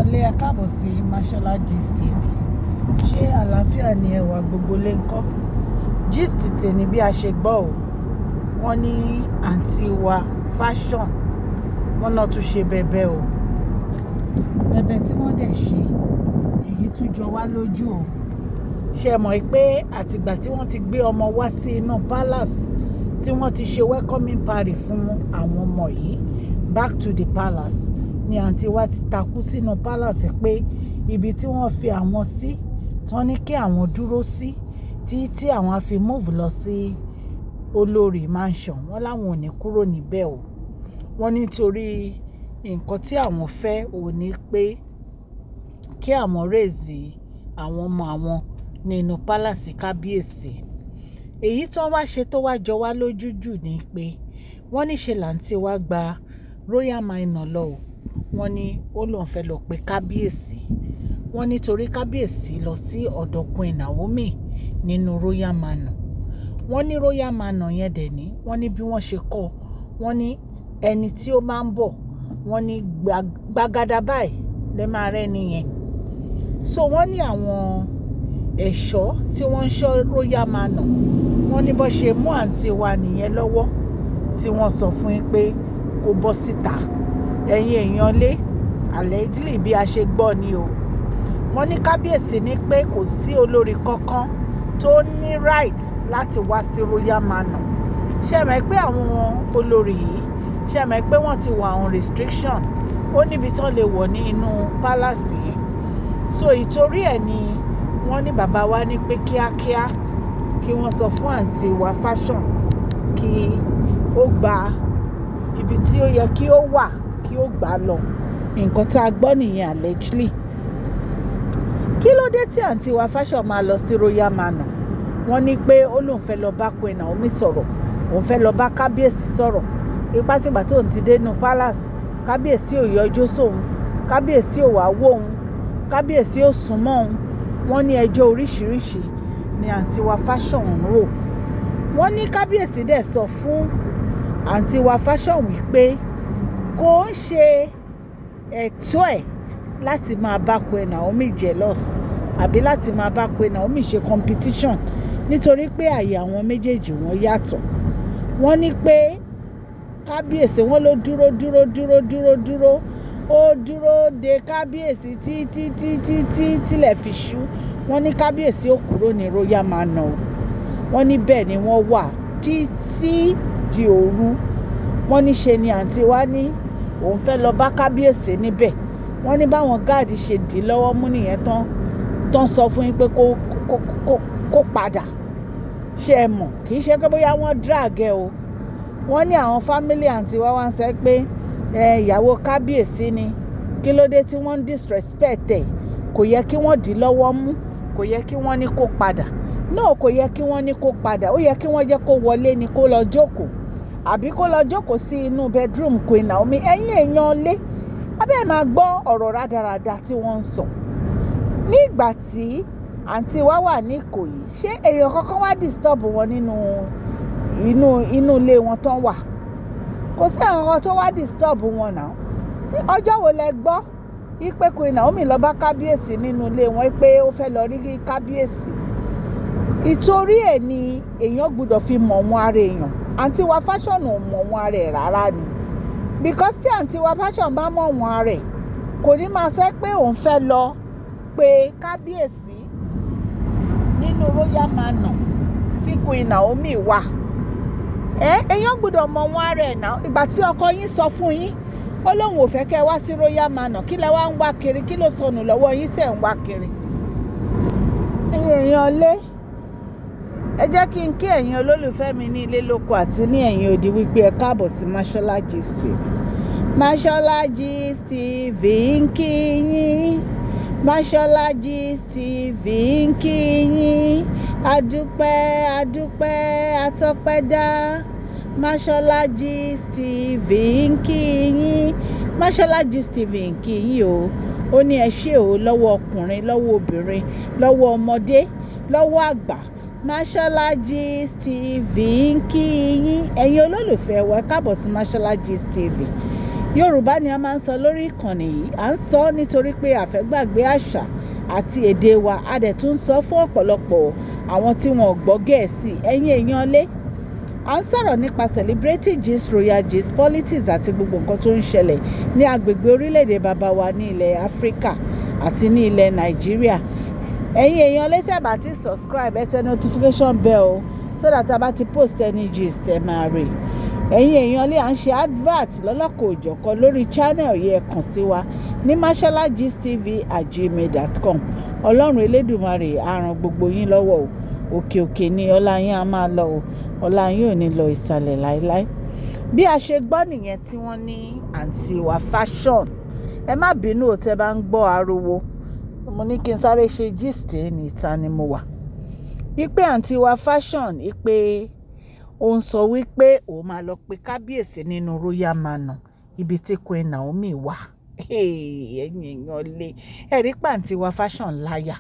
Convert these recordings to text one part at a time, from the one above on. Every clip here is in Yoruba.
Èèyàn lé, ẹ káàbọ̀ sí Mashola Gist TV. Ṣé àlàáfíà ni ẹwà gbogbo lè ń kọ́? Gist tèmi, bí a ṣe gbọ́ o, wọ́n ní àǹtí wa Fashion, wọ́n náà tún ṣe bẹbẹ o. Bẹbẹ tí wọ́n dẹ̀ ṣe, èyí tún jọ wá lójú o. Ṣe mọ̀ pé àtìgbà tí wọ́n ti gbé ọmọ wá sí inú palace, tí wọ́n ti ṣe welcoming party fún àwọn ọmọ yìí back to the palace, ni àǹtí wa ti takú sínú palace pé ibi tí wọ́n fi àwọn sí, tán ní kí àwọn dúró sí tí àwọn á fi move lọ sí Olórí Mansion, wọ́n láwọn ò ní kúrò níbẹ̀ o. Wọ́n nítorí nǹkan tí àwọn fẹ́ ò ní pé kí àwọn raise àwọn ọmọ àwọn nínú palace kábíyèsí. Èyí tí wọ́n wá ṣe tó wá jọ wá lójú jù ni pé wọ́n ní ṣe làǹtí wa gba Royal Manor lọ o. Wọ́n ní ó lóun fẹ́ lọ pe kábíyèsí. Wọ́n nítorí kábíyèsí lọ sí ọ̀dọ̀ Queen Naomi nínú Royal Manor. Wọ́n ní Royal Manor yẹn dẹ̀ ní, wọ́n ní bí wọ́n ṣe kọ́, wọ́n ní ẹni tí ó máa ń bọ̀, wọ́n ní gbàgàdà báyìí lè máa rẹ́ nìyẹn. So wọ́n ní àwọn ẹ̀ṣọ́ tí wọ́n ń ṣọ́ Royal Manor, wọ́n ní bó ṣe mú àǹtí wa nìyẹn lọ́wọ́, tí wọ́n sọ fún yín pé kó bọ́ síta. Ẹ̀yin èèyàn lé, allegedly bí a ṣe gbọ́ ni o, wọ́n ní kábíyèsí ní pé kò sí olórí kankan tó ní right láti wá sí Royal Manor. Ṣé ẹ mọ̀ pé àwọn olórí yìí, ṣé ẹ mọ̀ pé wọ́n ti wà on restriction? Ó níbi tán lè wọ̀ ní inú palace yẹn. So ìtorí ẹ̀ ni wọ́n ní bàbá wa ní pé kíákíá kí wọ́n sọ fún àǹtí wa Fashion kí ó gba ibi tí ó yẹ kí ó wà, kí ó gbà lọ. Nǹkan tá a gbọ́ nìyẹn, allegedly. Kí ló dé tí àǹtí wa Fashion máa lọ sí Royal Manor? Wọ́n ní pé ó lóun fẹ́ lọ bá Queen Naomi sọ̀rọ̀, òun fẹ́ lọ bá kábíyèsí sọ̀rọ̀. Ipá tìgbà tó ń ti dé inú palace, kábíyèsí ò yọjú sóun, kábíyèsí ò wá wò òun, kábíyèsí ò sún mọ́ òun. Wọ́n ní ẹjọ́ oríṣiríṣi ni àǹtí wa Fashion ń rò. Wọ́n ní kábíyèsí dẹ̀ sọ fún àǹtí wa Fashion wípé kò ń ṣe ẹ̀tọ́ ẹ̀ láti máa bá Queen Naomi jealous àbí láti máa bá Queen Naomi ṣe competition, nítorí pé àyè àwọn méjèèjì wọn yàtọ̀. Wọ́n ní pé kábíyèsí wọn ló dúró, dúró, dúró, dúró, dúró, ó dúró de kábíyèsí títí títí tí tílẹ̀ fi ṣú. Wọ́n ní kábíyèsí ò kúrò ní Royal Manor o. Wọ́n ní bẹ́ẹ̀ ni wọ́n wà títí di òru. Wọ́n ní ṣe ni àǹtí wa ní òun fẹ́ lọ bá kábíyèsí níbẹ̀. Wọ́n ní báwọn guard ṣe dì í lọ́wọ́ mú nìyẹn tán, tán sọ fún yín pé kó padà. Ṣé ẹ mọ̀, kì í ṣe pé bóyá wọ́n drag ẹ o. Wọ́n ní àwọn family àǹtí wa wá ń sọ pé ẹ ìyàwó kábíyèsí ni, kí ló dé tí wọ́n ń disrespect ẹ̀? Kò yẹ kí wọ́n dì í lọ́wọ́ mú, kò yẹ kí wọ́n ní kó padà náà, kò yẹ kí wọ́n ní kó padà. Ó yẹ kí wọ́n jẹ́ kó wọlé ni, kó lọ jókòó, àbí kó lọ jókòó sí inú bedroom Queen Naomi. Ẹ̀yin èèyàn lé, abẹ́ máa gbọ́ ọ̀rọ̀ rádaràda tí wọ́n ń sọ. Ní ìgbà tí àǹtí wa wà ní Ìkòyí, ṣé èèyàn kankan wá disturb wọn nínú inú ilé wọn tán wà? Kò sí àwọn kan tó wá disturb wọn náà. Ọjọ́ wo lẹ gbọ́ wípé Queen Naomi lọ bá kábíyèsí nínú ilé wọn pé ó fẹ́ lọ rí kábíyèsí? Ìtorí ẹ̀ ni èèyàn gbọ́dọ̀ fi mọ̀ wọn ara èèyàn. Àǹtí wa Fashion ò mọ̀ wọn ara ẹ̀ rárá ni, because tí àǹtí wa Fashion bá mọ̀ wọn ara ẹ̀, kò ní máa sọ pé òun fẹ́ lọ pé kábíyèsí nínú Royal Manor tí Queen Naomi wà. Ẹ èèyàn gbọ́dọ̀ mọ̀ wọn ara ẹ̀ náà. Ìgbà tí ọkọ yín sọ fún yín, ó lóun ò fẹ́ kẹ́ ẹ wá sí Royal Manor, kí lẹ wá ń wá kiri? Kí ló sọnù lọ́wọ́ yín tẹ̀ ń wá kiri? Ẹ̀yin èèyàn lé, ẹ jẹ́ kí n kí ẹ̀yin olólùfẹ́ mi ní ilé lóko àti ní ẹ̀yìn odi wípé ẹ káàbọ̀ sí Mashola Gist TV. Mashola Gist TV ń kí yín, Mashola Gist TV ń kí yín. Adúpẹ́, adúpẹ́, atọ́pẹ́dá. Mashola Gist TV ń kí yín, Mashola Gist TV ń kí yín o. Ó ní ẹ ṣé o, lọ́wọ́ ọkùnrin, lọ́wọ́ obìnrin, lọ́wọ́ ọmọdé, lọ́wọ́ àgbà. Mashola Gist TV ń kí yín. Ẹ̀yin olólùfẹ́ wa, ẹ káàbọ̀ sí Mashola Gist TV. Yorùbá ni a máa ń sọ lórí ìkànnì yìí. À ń sọ nítorí pé a fẹ́ gbàgbé àṣà àti èdè wa. A dẹ̀ tún ń sọ fún ọ̀pọ̀lọpọ̀ àwọn tí wọn ò gbọ́ Gẹ̀ẹ́sì. Ẹ̀yin èèyàn lé, à ń sọ̀rọ̀ nípa celebrity gist, royal gist, politics àti gbogbo nǹkan tó ń ṣẹlẹ̀ ní agbègbè orílẹ̀-èdè bàbá wa ní ilẹ̀ Áfíríkà àti ní ilẹ̀ Nàìjíríà. Ẹ̀yin èèyàn lé, tẹ́ bá ti subscribe, ẹ tẹ notification bell o, so that a bá ti post any gist, ẹ máa rí. Ẹ̀yin èèyàn lé, à ń ṣe advert lọ́lọ́kan-ò-jọ̀kan lórí channel yìí. Ẹ kàn sí wa ní masholagistv@gmail.com. Ọlọ́run Elédùmarè á ràn gbogbo yín lọ́wọ́ o. Òkè òkè ni ọlá yín á máa lọ o. Ọlá yín ò ní lọ ìsàlẹ̀ láéláé. Bí a ṣe gbọ́ nìyẹn tí wọ́n ní àǹtí wa Fashion. Ẹ má bínú o tẹ́ bá ń gbọ́ ariwo. Mo ní kí n sáré ṣe gist ní ìta ni mo wà. Wípé àǹtí wa Fashion, wípé ó ń sọ wípé òun máa lọ pe kábíyèsí nínú royal manor, ibi tí Queen Naomi wà. Ẹ̀yin èèyàn lé, ẹ̀rí pàǹtí wa Fashion láyà.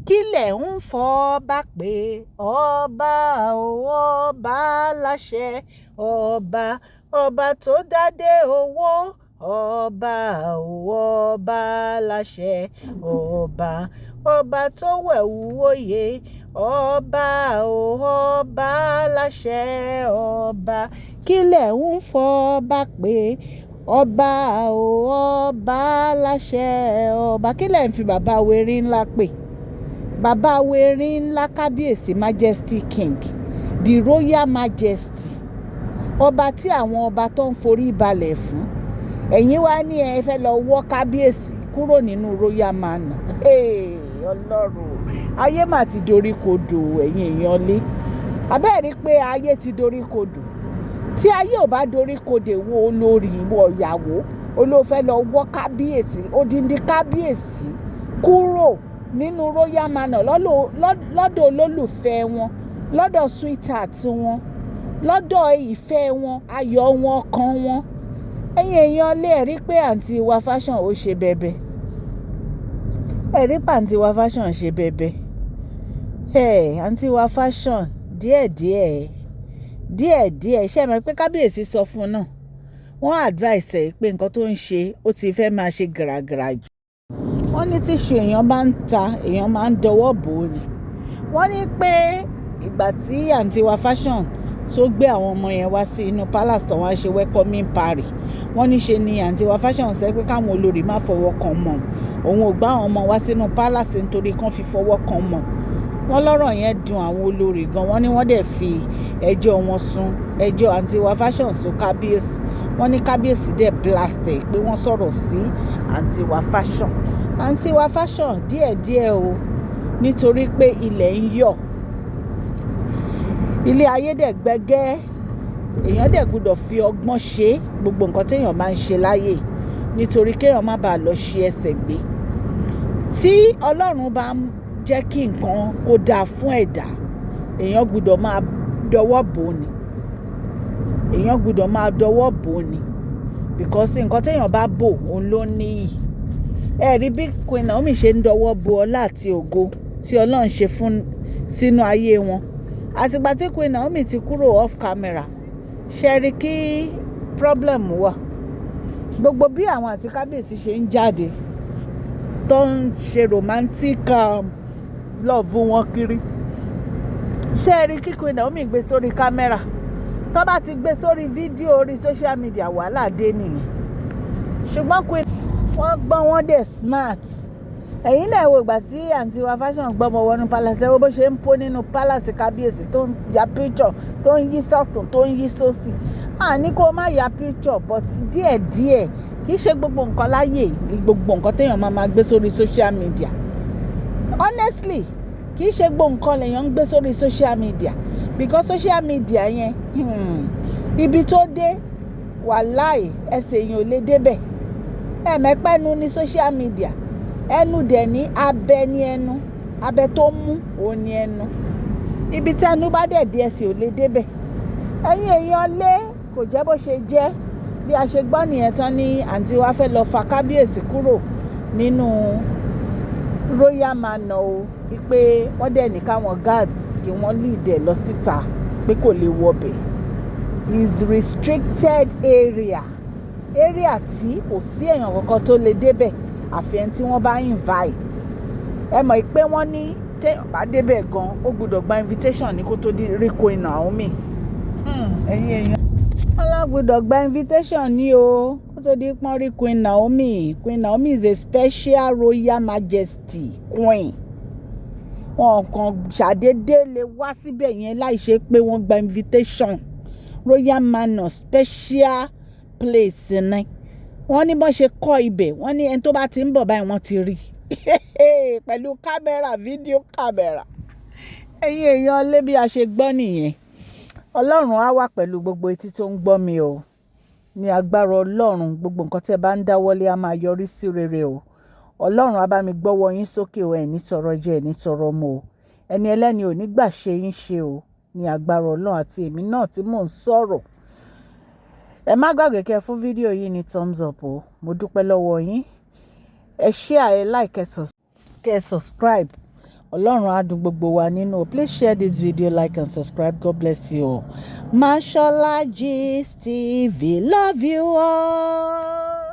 Kí lẹ̀ ń fọ́ bá pé ọba o, ọba láṣẹ, ọba, ọba tó dádé owó, ọba o, ọba láṣẹ, ọba, ọba tó wẹ̀wù òye, ọba o, ọba láṣẹ, ọba. Kí lẹ̀ ń fọ́ bá pé ọba o, ọba láṣẹ, ọba? Kí lẹ̀ ń fi bàbá werin ńlá pè? Bàbá werin ńlá, kábíyèsí, majesty king, the royal majesty, ọba tí àwọn ọba tó ń forí balẹ̀ fún. Ẹ̀yin wá ní ẹ fẹ́ lọ wọ́ kábíyèsí kúrò nínú royal manor. Ọlọ́run, ayé mà ti dorí kodò. Ẹ̀yin èèyàn lé, abẹ́ẹ̀ rí pé ayé ti dorí kodò. Tí ayé ò bá dorí kodò, wo olórí, ìwọ ìyàwó olóò lọ wọ́ kábíyèsí, odindi kábíyèsí, kúrò nínú royal manor, lọ́dọ̀ olólùfẹ́ wọn, lọ́dọ̀ sweetheart wọn, lọ́dọ̀ ìfẹ́ wọn, ayọ̀ wọn, ọkàn wọn. Ẹ̀yin èèyàn lé, ẹ̀ rí pé àǹtí wa Fashion ó ṣe bẹbẹ. Ẹ̀ rí pé àǹtí wa Fashion ṣe bẹbẹ. Ẹ̀ àǹtí wa Fashion, díẹ̀díẹ̀, díẹ̀díẹ̀. Ṣé ẹ mọ̀ pé kábíyèsí sọ fún un náà? Wọ́n advice ẹ̀ pé nǹkan tó ń ṣe, ó ti fẹ́ máa ṣe gàràgàrà jù. Wọ́n ní tí iṣu èèyàn bá ń ta, èèyàn máa ń dọwọ́ bò ó ni. Wọ́n ní pé ìgbà tí àǹtí wa Fashion tó gbé àwọn ọmọ yẹn wá sí inú palace tó wá ṣe welcoming party, wọ́n ní ṣe ni àǹtí wa Fashion sọ pé káwọn olórí má fọwọ́ kan mọ́, òun ò gbá àwọn ọmọ wá sínú palace nítorí kán fi fọwọ́ kan mọ́. Wọ́n lọ́rọ̀ yẹn dùn àwọn olórí gan. Wọ́n ní wọ́n dẹ̀ fi ẹjọ́ wọn sùn, ẹjọ́ àǹtí wa Fashion sùn kábíyèsí. Wọ́n ní kábíyèsí dẹ̀ blast ẹ̀ pé wọ́n sọ̀rọ̀ sí àǹtí wa Fashion. Àǹtí wa Fashion, díẹ̀díẹ̀ o, nítorí pé ilẹ̀ ń yọ̀, ilé ayé dẹ̀ gbẹ́gẹ́. Èèyàn dẹ̀ gbọ́dọ̀ fi ọgbọ́n ṣe gbogbo nǹkan téèyàn máa ń ṣe láyè, nítorí kéèyàn má bàa lọ ṣi ẹsẹ̀ gbé. Tí Ọlọ́run bá ń jẹ́ kí nǹkan kó dáa fún ẹ̀dá, èèyàn gbọ́dọ̀ máa dọwọ́ bò ó ni. Èèyàn gbọ́dọ̀ máa dọwọ́ bò ó ni, because nǹkan téèyàn bá bò, òun ló níyì. Ẹ rí bí Queen Naomi ṣe ń dọwọ́ bo ọlá àti ògo tí Ọlọ́run ṣe fún sínú ayé wọn. Àtìgbà tí Queen Naomi ti kúrò off camera, ṣe rí kí problem wà. Gbogbo bí àwọn àti kábíyèsí ṣe ń jáde, tó ń ṣe romantic love wọn kiri, ṣé rí kí Queen Naomi gbé sórí camera? Tó bá ti gbé sórí fídíò orí social media, wàhálà dé nìyẹn. Ṣùgbọ́n Queen wọ́n gbọ́n, wọ́n dẹ̀ smart. Ẹ̀yin náà wo ìgbà tí àǹtí wa Fashion gbọ́mọ wọnú palace. Ẹ wo bó ṣe ń pó nínú palace kábíyèsí, tó ń ya picture, tó ń yí sọ́tún, tó ń yí sósì. Àní kó má ya picture, but díẹ̀díẹ̀. Kì í ṣe gbogbo nǹkan láyè ní gbogbo nǹkan téèyàn máa máa gbé sórí social media. Honestly, kì í ṣe gbogbo nǹkan lèèyàn ń gbé sórí social media, because social media yẹn, ibi tó dé, wàláì, ẹsẹ̀ èèyàn ò lè débẹ̀. Ẹ̀mẹ́pẹ́nu ní social media, ẹnu dẹ̀ ní abẹ ní ẹnu, abẹ tó mú òun ní ẹnu. Ibi tí ẹnu bá dẹ̀ dé, ẹsẹ̀ ò lè débẹ̀. Ẹ̀yin èèyàn lé, kò jẹ́ bó ṣe jẹ́. Bí a ṣe gbọ́ nìyẹn tán ní àǹtí wa fẹ́ lọ fa kábíyèsí kúrò nínú royal manor o, wípé wọ́n dẹ̀ ní káwọn guards kí wọ́n lead ẹ̀ lọ síta, pé kò lè wọbẹ̀, is restricted area. Area tí kò sí èèyàn kankan tó lè débẹ̀ àfi ẹni tí wọ́n bá invite. Ẹ mọ̀ pé wọ́n ní téèyàn bá débẹ̀ gan, ó gbọ́dọ̀ gba invitation ní kó tó di rí Queen Naomi. Ẹ̀yin èèyàn, wọ́n lọ gbọ́dọ̀ gba invitation ní o kó tó di pọ́n rí Queen Naomi. Queen Naomi is a special royal majesty queen. Wọn kàn ṣàdédé lè wá síbẹ̀ yẹn láì ṣe pé wọ́n gba invitation. Royal Manor, special place ni. Wọ́n ní bọ́n ṣe kọ́ ibẹ̀, wọ́n ní ẹni tó bá ti ń bọ̀ báyìí, wọ́n ti rí pẹ̀lú camera, video camera. Ẹ̀yin èèyàn lé, bí a ṣe gbọ́ nìyẹn. Ọlọ́run á wà pẹ̀lú gbogbo etí tó ń gbọ́ mi o. Ní agbára Ọlọ́run, gbogbo nǹkan tí ẹ bá ń dáwọ́lé á máa yọrí sí rere o. Ọlọ́run á bá mi gbọ́wọ́ yín sókè o. Ẹ̀ ní tọrọ jẹ, ẹ̀ ní tọrọ mu o. Ẹni ẹlẹ́ni ò ní gbà ṣe yín ṣe o. Ní agbára Ọlọ́run àti èmi náà tí mò ń sọ̀rọ̀. Ẹ má gbàgbé kẹ́ fún fídíò yìí ní thumbs up o. Mo dúpẹ́ lọ́wọ́ yín. Ẹ share, ẹ like, kẹ́ subscribe. Ọlọ́run á dùn gbogbo wa nínú. Please share this video, like and subscribe. God bless you all. Mashola Gist TV, love you all.